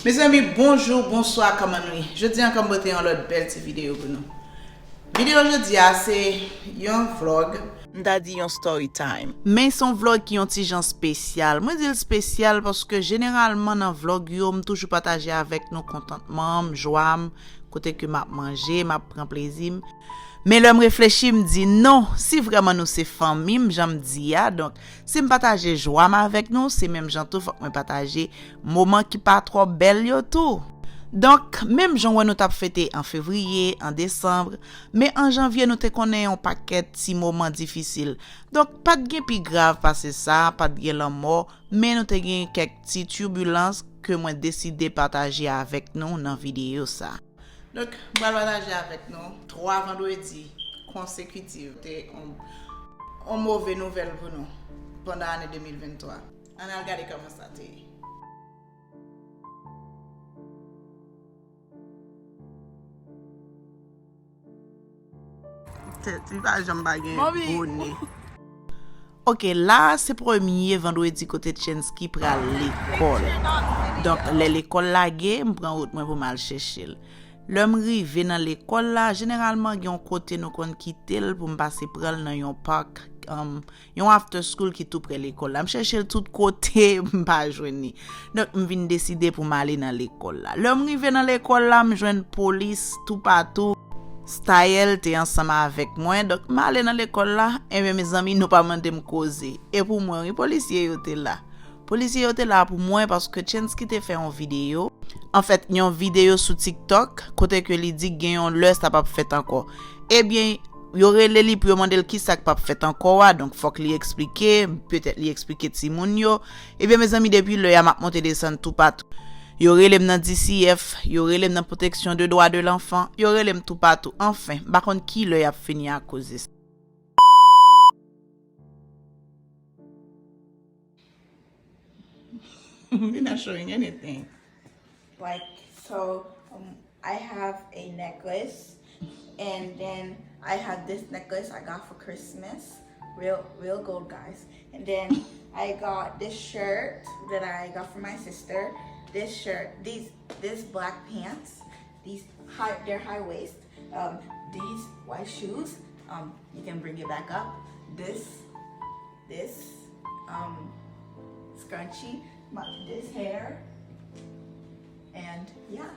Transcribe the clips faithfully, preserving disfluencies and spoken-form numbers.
Mezanmi, bonjou, bonswa, kòman nou ye? Jodi an, kòm pote yon lòt bèl ti videyo pou nou. Videyo jodi a, se yon vlog. M ta di yon story time. Men se yon vlog ki yon ti jan espesyal. Mwen di l espesyal paske jeneralman nan vlog yo, m toujou pataje avèk nou kontantman m, jwa m, kote ke m ap manje, m ap pran plezi m. Men lè m reflechi, m di non, si vrèman nou se fanmi m, jan m di a, donk, si m pataje jwa m avèk nou, se menm jan tou fòk mwen pataje moman ki pa twò bèl yo tou. Donk, menm jan w wè nou t ap fete an fevriye, an desanm, men an janvye nou te konnen yon pakèt ti moman difisil. Donk, pa t gen pi grav pase sa, pa t gen lanmò, men nou te gen kèk ti tibilans ke mwen deside pataje avèk nou nan videyo sa. Donk, m pral pataje avèk nou twa vandredi konsekitif te on, on move nouvèl pou nou pandan ane de mil venntwa. Ann al gade kòman sa te ye. Tèt li pa janm pa gen bonè. Ok, la a se premye vandredi kote Chensky pral lekòl. Donk, lè lekòl lage, m pran wout mwen pou m al chèche l. Lè m rive nan lekòl la, jeneralman gen yon kote nou konn kite l pou m pase pran l nan yon park, um, yon after school ki tou pre lekòl la. M chèche l tout kote, m pa jwenn li. Donk, m vin deside pou m ale nan lekòl la. Lè m rive nan lekòl la, m jwenn polis toupatou. Staël te ansanm avèk mwen. Donk, m ale nan lekòl la. Ebyen, mezanmi, nou pa mande m koze. E pou mwen, wi, polisye yo te la. Polisye yo te la pou mwen paske Chensky te fè yon videyo. Anfèt, yon videyo sou TikTok, kote ke li di gen yon lè sa p ap fèt ankò. Ebyen, yo rele li pou yo mande l kisa k p ap fèt ankò a, donk fòk li eksplike, petèt li eksplike timoun yo. Ebyen, mezanmi, depi lè a, m ap monte desann toupatou. Yo rele m nan D C F, yo rele m nan Protection de Droits de l'Enfant, yo rele m toupatou. Anfen, m pa konn ki lè y ap fini ak koze sa. You're not showing anything. Like, so, um, I have a necklace, and then I have this necklace I got for Christmas. Real, real gold, guys. And then I got this shirt that I got from my sister. This shirt, these, this black pants, these high, they're high waist. Um, these white shoes, um, you can bring it back up. This, this, um, scrunchie, my, this hair, and yeah.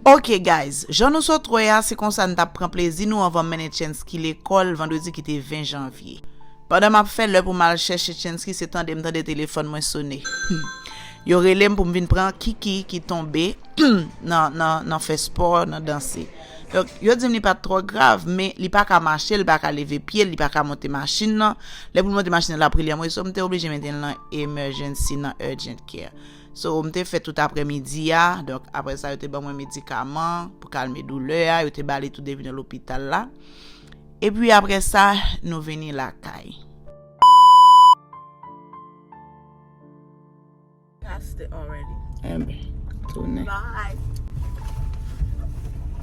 Ok, guys, jan nou sot wè a, se konsa n t ap pran plezi nou anvan m mennen Chensky lekòl vandredi ki te ven janvye. Pandan m ap fè lè pou m al chèche Chensky, se tande m tande telefòn mwen sone. Yo rele m pou m vin pran Kiki ki tonbe nan, nan, nan fè spò, nan danse. Donk, yo di m li pa t twò grav, men li pa ka mache, li pa ka leve pye l, li pa ka monte machin nan. Lè pou l monte machin nan, l ap rele anmwe, so m te oblije mete l nan emergency, nan urgent care. So, m te fè tout aprèmidi a, donk, apre sa, yo te ban mwen medikaman pou kalme doulè a, yo te ba li tou depi nan lopital la. Epi apre sa, nou vini lakay. Past it already. Enben, tounen. Bye.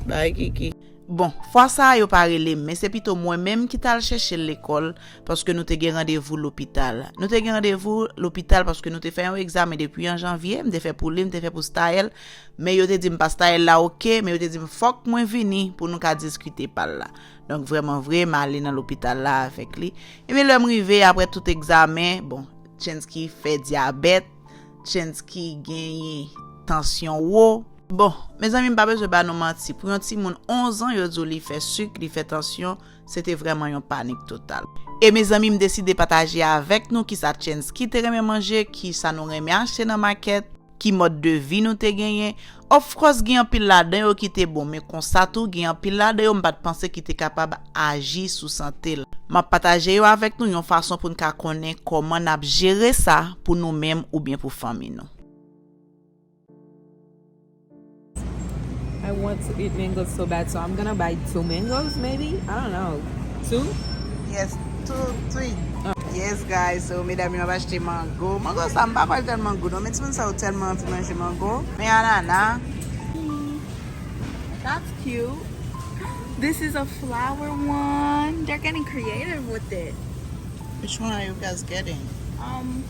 Bye, Kiki. Bon, fwa sa a, yo pa rele m, men se pito mwen menm ki t al chèche l lekòl, paske nou te gen randevou lopital. Nou te gen randevou lopital paske nou te fè yon egzamen depi an janvye, m te fè pou li, m te fè pou Staël, men yo te di m pa Staël la oke, men yo te di m fòk mwen vini pou nou ka diskite pa l la. Donk, vrèman vre, m ale nan lopital la avèk li. Ebyen, lè m rive, apre tout egzamen, bon, Chensky fè dyabèt, Chensky genyen tansyon wo. Bon, mezanmi, m pa bezwen ba nou manti. Pou yon timoun onz an, yo di w li fè sik, li fè tansyon, se te vrèman yon panik total. E mezanmi, m deside pataje avèk nou kisa Chensky te renmen manje, kisa nou renmen achte nan makèt, ki mòd de vi nou te genyen. Of course, gen anpil ladan yo ki te bon, men konsa tou, gen anpil ladan yo m pa t panse ki te kapab aji sou sante l. M ap pataje yo avèk nou yon fason pou n ka konnen kòman n ap jere sa pou nou menm oubyen pou fanmi nou. I want to eat mangoes so bad, so I'm gonna buy two mangoes, maybe? I don't know. Two? Yes, two, three. Yes, guys, so medam yo ap achte mango. Mango sa, m pa kwè l tèlman gou non, men timoun sa yo tèlman anvi manje mango. Men anana. That's cute. This is a flower one. They're getting creative with it. Which one are you guys getting? Um,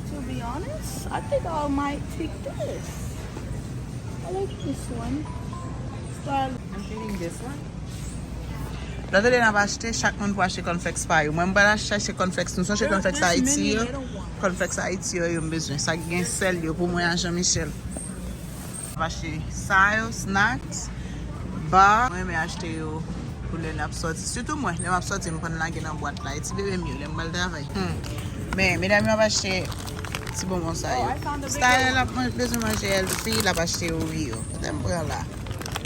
To be honest, I think I might take this. I like this one. Style. I'm getting this one. Lòt lè n ap achte, chak moun pou achte kònflèks pa yo. Mwen, m pral achte, achte kònflèks. Nou sonje kònflèks Ayiti yo? Kònflèks Ayiti yo, yo m bezwen. Sa k gen sèl yo pou mwen a Jean Michel. M ap achte sa yo, snacks, ba. Mwen renmen achte yo pou lè n ap sòti. Sitou mwen, lè m ap sòti, m konn lage nan bwat la. E ti bebe m yo, lè m pral travay. Hmm. Men, medam yo ap achte ti bonbon sa yo. Style ap manje, bezwen manje healthy, l ap achte Oreo. Kote m pran la?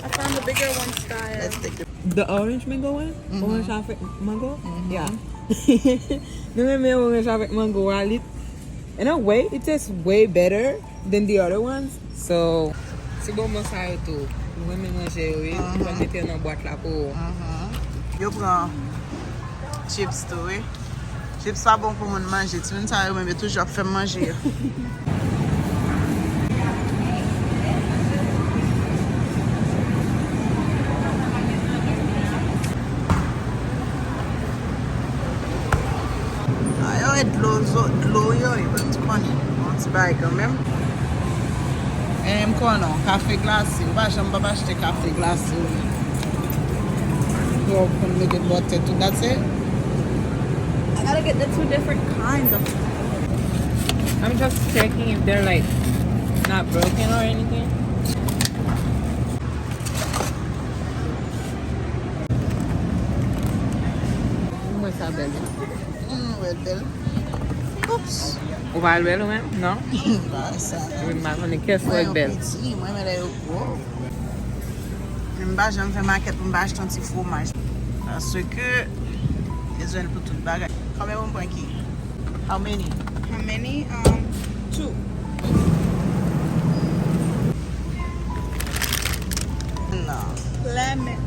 I found the bigger one, Style. Let's take the The orange mango one? Orange avèk mango? Yeah. Nou renmen orange avèk mango a, li, in a way, it tastes way better than the other ones. So, ti bonbon sa yo tou. Nou renmen manje yo, wi. Mwen mete yo nan bwat la pou ou. Yo pran chips tou, wi. Chips pa bon pou moun manje. Timoun sa yo menm, yo toujou ap fè m manje yo. Ah, yo e dlo, zo, dlo yo, yo menm ti konnen. Yon ti bagay kanmenm. E m konnen, kafe glase. Ou pa janm p ap achte kafe glase, wi. Yo konn mete bò tèt tout, that's it. I gotta get the two different kinds of. I'm just checking if they're like not broken or anything. Mwen sa bèl. Mm, wè l bèl. Oops. Ou pa l bèl ou menm? Non? Ba sa. Mwen pa konnen kès wè l bèl. Piti, mwen men lè yo gwo. Men m pa janm fè makèt pou m pa achte yon ti fwomaj. Paske bezwen l pou tout bagay. Konbyen pou m pran ki? How many? How many? Um, two. No. Lemon.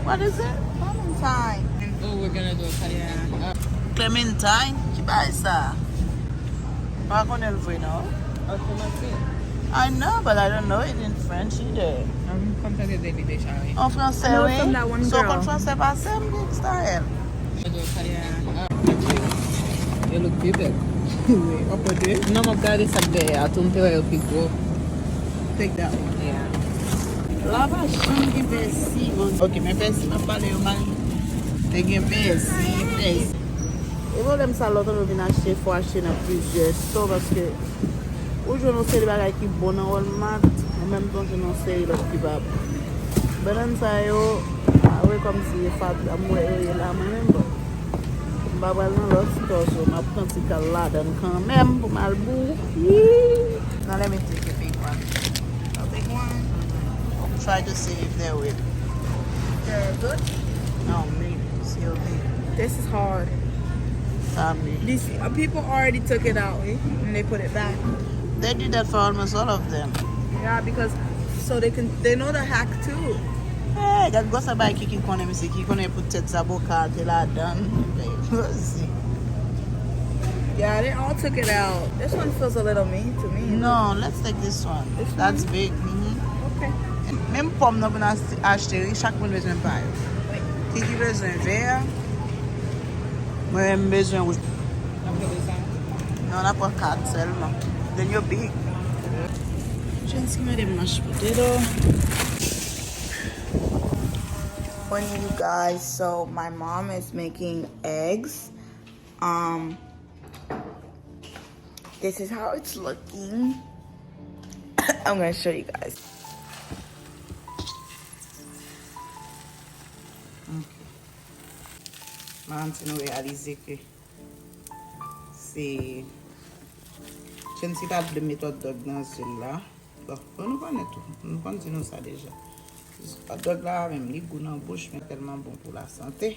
What is it? Clementine. Oh, we're gonna do a cutting. Yeah. Clementine? Ki bagay sa? M pa konnen l vre non. Oh, clementine. I know, but I don't know it in French either. Mwen konn tande de li deja, wi. An fransè, I know wi. from that one So, girl. Konn fransè pase m, Style. We're gonna do a cutting. You look big. Wi, w ap pote. Non, m ap gade sa k dèyè a tou, m te wè yo pi gwo. Take that one. Yeah. La pa janm gen pèsi, man. Ok, men pèsi, m ap pale yo mal. Te gen pèsi, pèsi. E pwoblèm sa, lòt nou vin achte, fò achte nan plizyè store, paske ou jwenn yon seri bagay ki bon nan Walmart, an menm tan jwenn yon seri lòt ki pa bon. Bannann sa yo, a, wi, kòmsi e fatra m wè yo ye la, mwen menm, bon. M pa pral nan lòt store, so m ap pran ti kal ladan kanmenm pou m al bouyi. Now let me take the big one. A big one. Try to see if they're with. They're good. No, maybe. See, okay. This is hard. Tell me. These uh, people already took it out, eh? And they put it back. They did that for almost all of them. Yeah, because so they can they know the hack too. Hey, gad gwo sa bay ki ki konnen misye ki konnen pou tèt sa bokal te ladan. Baby, Yeah, they all took it out. This one feels a little mean to me. No, let's take this one. This That's one? Big. Mm-hmm. Okay. Menm pòm nan pou n achte, wi, chak moun bezwen pa yo. Kiki bezwen vè. Mwen menm m bezwen wouj. Non, n ap pran kat sèlman. Then yo big. Jensi mete m nan potato. Morning, you guys. So my mom is making eggs. Um, this is how it's looking. I'm gonna show you guys. Okay. Mwen anti nou reyalize ke se Jensi pa vle met hot dog nan zye l la. Bon, bon, nou konnen tou. Nou konn di nou sa deja. Hot dog la menm, li gou nan bouch, men tèlman bon pou lasante.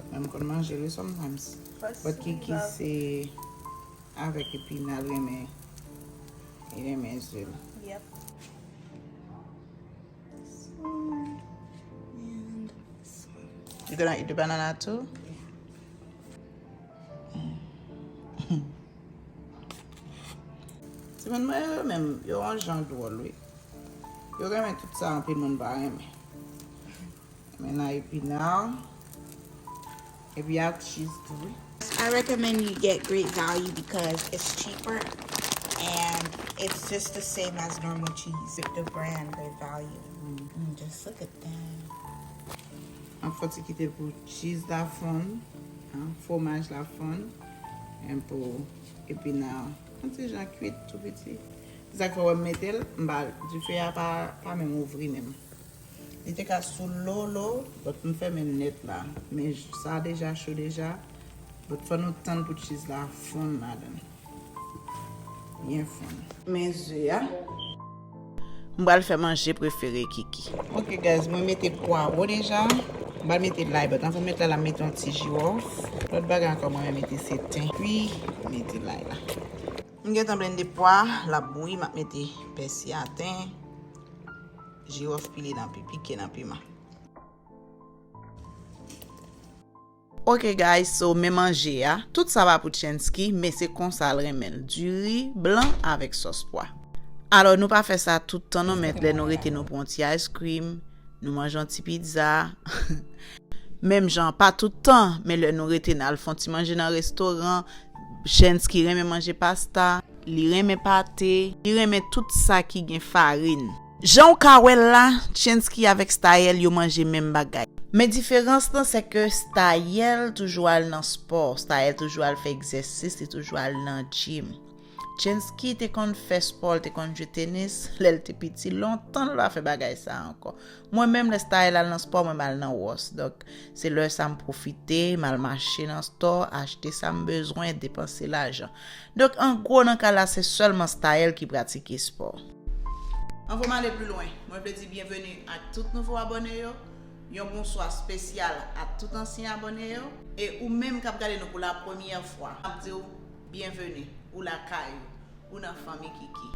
Mwen m konn manje li sometimes. But Kiki se avèk epina l renmen, li renmen zye l. Yep. You gonna eat the banana too? Timoun mwen yo menm, yo yon jan dwòl, wi. Yo renmen tout sa anpil moun pa renmen. Men nan epina. Epi ak cheese tou, wi. I recommend you get Great Value because it's cheaper and it's just the same as normal cheese. The brand Great Value. Mm, just look at that. An fò ti kite pou cheese la fonn, an, fwomaj la fonn, and pou epina an ti jan kwit tou piti. Se sa k fè w wè m mete l, m pa, dife a pa, pa menm ouvri menm. Li te ka sou low low, but m fèmen nèt la. Men j- sa deja cho deja, but fò nou tann pou cheese la fonn ladan. Byen fonn. Men ze a. M pral fè manje prefere Kiki. Ok guys, mwen mete pwawo deja. M pral mete lay, but anvan m met lay la, m mete yon ti jiwòf. Lòt bagay ankò mwen mete se ten. Pi mete lay la. M gentan blende pwa, l ap bouyi, m ap mete pèsi a, ten, jiwòf, pile nan pi, pike nan piman. Ok guys, so men manje a, tout sa pa pou Chensky, men se konsa l renmen l, diri blan avèk sòs pwa. Alò nou pa fè sa tout tan non, men lè nou rete nou pran yon ti ice cream, nou manje yon ti pizza. Menm jan, pa tout tan, men lè nou rete n al fè yon ti manje nan restoran, Chensky renmen manje pasta, li renmen pate, li renmen tout sa ki gen farin. Jan w ka wè l la, Chensky avèk Staël yo manje menm bagay. Men diferans lan se ke Staël toujou al nan spò, Staël toujou al fè egzèsis, li toujou al nan gym. Chensky te konn fè spò, l te konn jwe tenis lè l te piti, lontan l pa fè bagay sa ankò. Mwen menm lè Staël al nan spò, mwen m al nan Ross. Donk se lè sa m pwofite, m al mache nan stò, achte sa m bezwen, depanse lajan. Donk an gwo nan ka la se sèlman Staël ki pratike spò. Anvan m ale pli lwen, mwen vle di byenveni ak tout nouvo abòne yo, yon bonswa espesyal ak tout ansyen abòne yo, e ou menm k ap gade nou pou la premyè fwa, m ap di w byenveni, ou lakay ou, ou nan fanmi Kiki.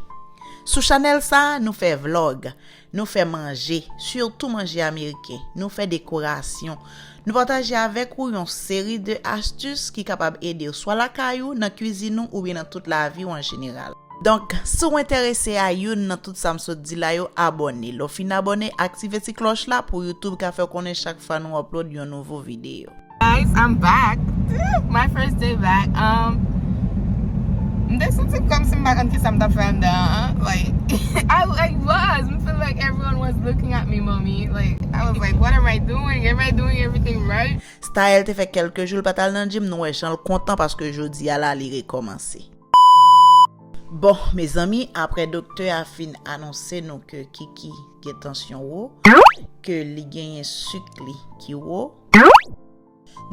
Sou chanèl sa, nou fè vlòg, nou fè manje, sitou manje ameriken, nou fè dekorasyon. Nou pataje avèk ou yon seri de astis ki kapab ede w swa lakay ou, nan kwizin ou, oubyen nan tout lavi w an jeneral. Donk, si w enterese a youn nan tout sa m sot di la yo, abòne. Lè w fin abòne, aktive ti klòch la pou YouTube ka fè w konnen chak fwa nou upload yon nouvo videyo. Guys, I'm back. My first day back. Um, m te santi m kòmsi m pa konn kisa m t ap fè anndan an. Like, I, I was. M feel like everyone was looking at me, mommy. Like, I was like, what am I doing? Am I doing everything right? Staël te fè kèlke jou l pa t al nan gym, nou wè jan l kontan paske jodi a la li rekòmanse. Bon, mezanmi, apre doktè a fin anonse nou ke Kiki gen tansyon wo, ke li genyen sik li ki wo.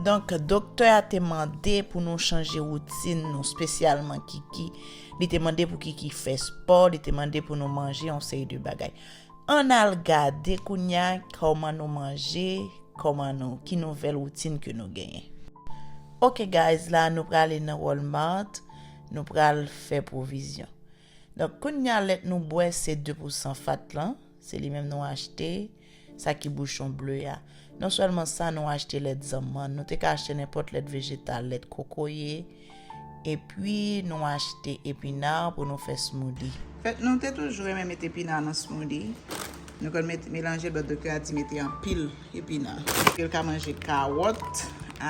Donk, doktè a te mande pou nou chanje woutin nou, espesyalman Kiki. Li te mande pou Kiki fè spò, li te mande pou nou manje yon seri de bagay. Ann al gade kounye a kòman nou manje, kòman nou, ki nouvèl woutin ke nou genyen. Ok guys, la nou prale nan Walmart, nou pral fè pwovizyon. Donk kounye a lèt nou bwè se de pou san fat lan, se li menm nou achte, sa ki bouchon ble a. Non sèlman sa, nou achte lèt zanmann, nou te ka achte nenpòt lèt vejetal, lèt kokoye, epi nou achte epina pou nou fè smoothie. Fèt, nou te toujou renmen mete epina nan smoothie. Nou konn met, melanje l, but doktè a di mete anpil epina. Ke l ka manje kawòt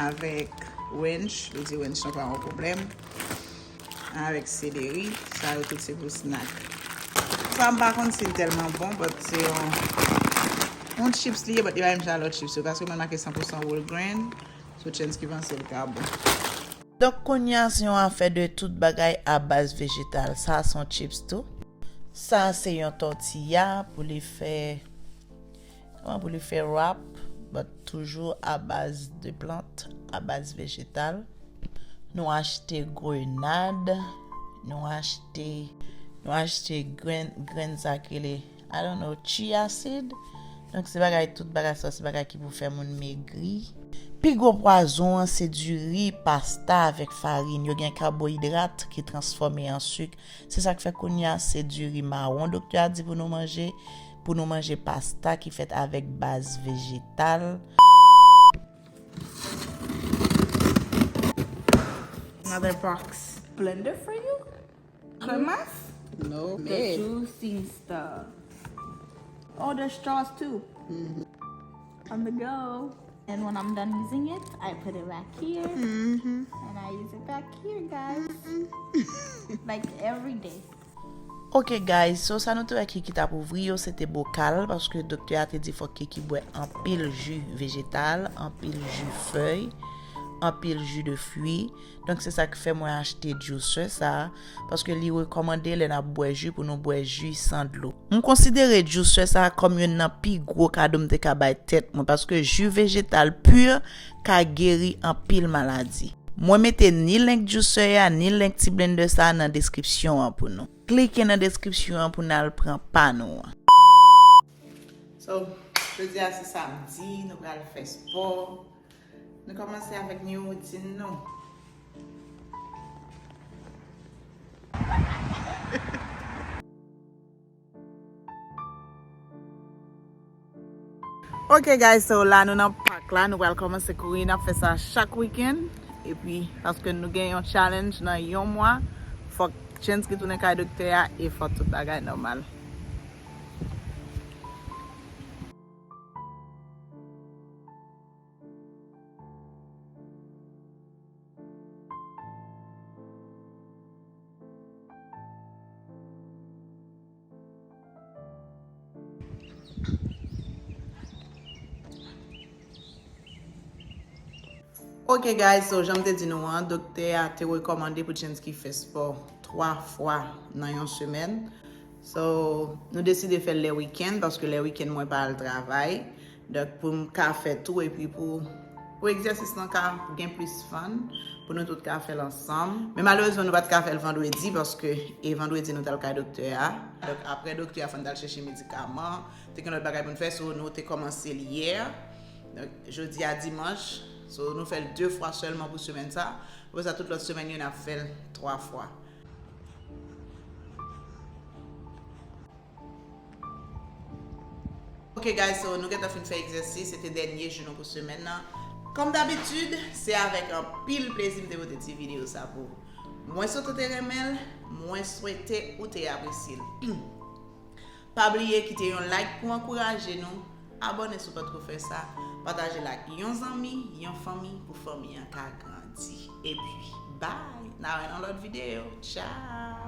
avèk wench, li di wench lan pa yon pwoblèm. Avèk seleri, sa yo tout se pou snack. Sa m pa konn si l tèlman bon, but se yon, yon chips li ye, but li pa menm jan lòt chips yo, paske mwen make san pou san whole grain, so chans ki panse l ka bon. Donk kounye a se yon afè de tout bagay a baz vejetal. Sa se yon chips tou. Sa se yon tòtiya pou li fè, kòman pou li fè wrap, but toujou a baz de plant, a baz vejetal. Nou achte grenad, nou achte, nou achte grenn, grenn sa k rele, I don't know, chia seed. Donk se bagay, tout bagay sa se bagay ki pou fè moun megri. Pi gwo pwazon an se diri, pasta avèk farin. Yo gen kaboyidrat ki transfòme an sik. Se sa k fè kounye a se diri mawon doktè a di pou nou manje, pou nou manje pasta ki fèt avèk baz vejetal. Another box. Blender for you? Cremas? No, the juicing stuff. Oh, there's straws too. On the go. And when I'm done using it, I put it back here. And I use it back here, guys. Like every day. Ok guys, so sa nou te wè Kiki t ap ouvri yo, se te bokal, paske doktè a te di fòk Kiki bwè anpil ji vejetal, anpil ji fèy, anpil ji de fwi. Donk se sa k fè mwen achte juicer sa a, paske li rekòmande lè n ap bwè ji pou nou bwè ji san dlo. M konsidere juicer sa a kòm youn nan pi gwo kado m te ka bay tèt mwen, paske ji vejetal pur ka geri anpil maladi. Mwen mete ni link juicer a, ni link ti blender sa a nan deskripsyon an pou nou. Klike nan deskripsyon an pou n al pran pa nou an. So, jodi a se samdi, nou pral fè spò. Nou kòmanse avèk nou woutine nou. Ok guys, so la nou nan pak la, nou pral kòmanse kouri, n ap fè sa chak wikenn. Epi, paske nou gen yon challenge nan yon mwa, fòk Chensky tounen kay doktè a e fòk tout bagay nòmal. Ok guys, so jan m te di nou an, doktè a te rekòmande pou Chensky fè spò twa fwa nan yon semèn. So, nou deside fè l lè wikenn, paske lè wikenn mwen pa al travay. Donk, pou m ka fè tou, epi pou, pou egzèsis lan ka gen plis fun, pou nou tout ka fè l ansanm. Men malerezman, nou pa t ka fè l vandredi, paske e vandredi nou t al kay doktè a. Donk, apre doktè a, fò n t al chèche medikaman. Te gen lòt bagay pou n fè, so nou te kòmanse l yè. Donk, jodi a dimanch, so nou fè l de fwa sèlman pou semèn sa. Apre sa, tout lòt semèn yo, n ap fè l twa fwa. Ok guys, so nou gentan fin fè egzèsis, se te dènye jou nou pou semèn nan. Kòm dabitid, se avèk anpil plezi m te pote ti videyo sa pou ou. Mwen swete w te renmen l, mwen swete ou te apresye l. Pa bliye kite yon like pou ankouraje nou, abòne si w potko fè sa, pataje l ak yon zanmi, yon fanmi pou fanmi an ka grandi. Epi, bye! N a wè nan lòt videyo. Tchao!